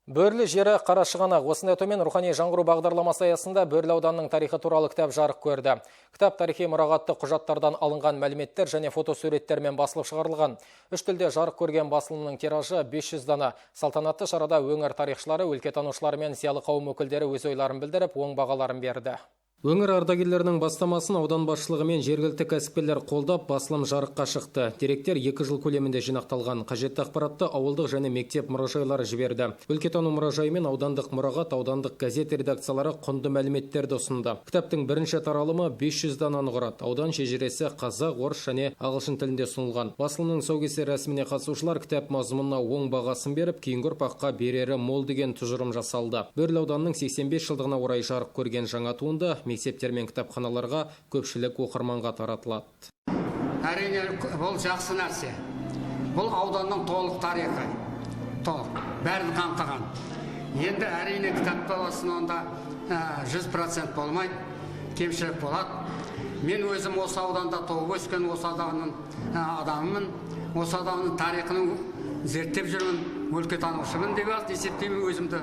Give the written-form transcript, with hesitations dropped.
Бөрлі жері Қарашығанақ. Осындай атаумен рухани жаңғыру бағдарламасы аясында Бөрлі ауданының тарихы туралы кітап жарық көрді. Кітап тарихи мұрағаттық құжаттардан алынған мәліметтер және фотосуреттермен басылып шығарылған. Үш тілде жарық көрген басылымның тиражы 500 дана. Салтанатты шарада өңір тарихшылары, өлкетанушылары мен зиялы қауым өкілдері өз ойларын білдіріп, оң бағаларын берді. Өңір ардагерлерінің бастамасын аудан басшылығы мен жергілікті кәсіпкерлер қолдап, басылым жарыққа шықты. Деректер 2 жыл көлемінде жинақталған. Қажетті ақпаратты ауылдық және мектеп мұражайлары жіберді. Өлкетану мұражайы мен аудандық мұрағат, аудандық газет редакциялары құнды мәліметтерді ұсынды. Кітаптың бірінші таралымы 500 дананы құрады. Аудан шежіресі қазақ, орыс және ағылшын тілінде ұсынылған. Басылымның тұсаукесер рәсіміне қатысушылар кітап мазмұнына оң бағасын беріп, кейінгі ұрпаққа берері мол деген тұжырым жасалды. Бөрлі ауданының 85 жылдығына орай жарық көрген жаңа туынды мектептер мен кітапханаларға, көпшілік оқырманға таратылады. Әрине, бұл жақсы нәрсе. Бұл ауданның толық тарихы, толық, бәрін қамтыған. Енді әрине кітап болсын, онда 100% болмайды, кемшілік болады. Мен өзім осы ауданда туып өскен, осы ауданның адамымын, осы ауданның тарихын зерттеп жүрмін, өлкетанушымын деп есептеймін өзімді.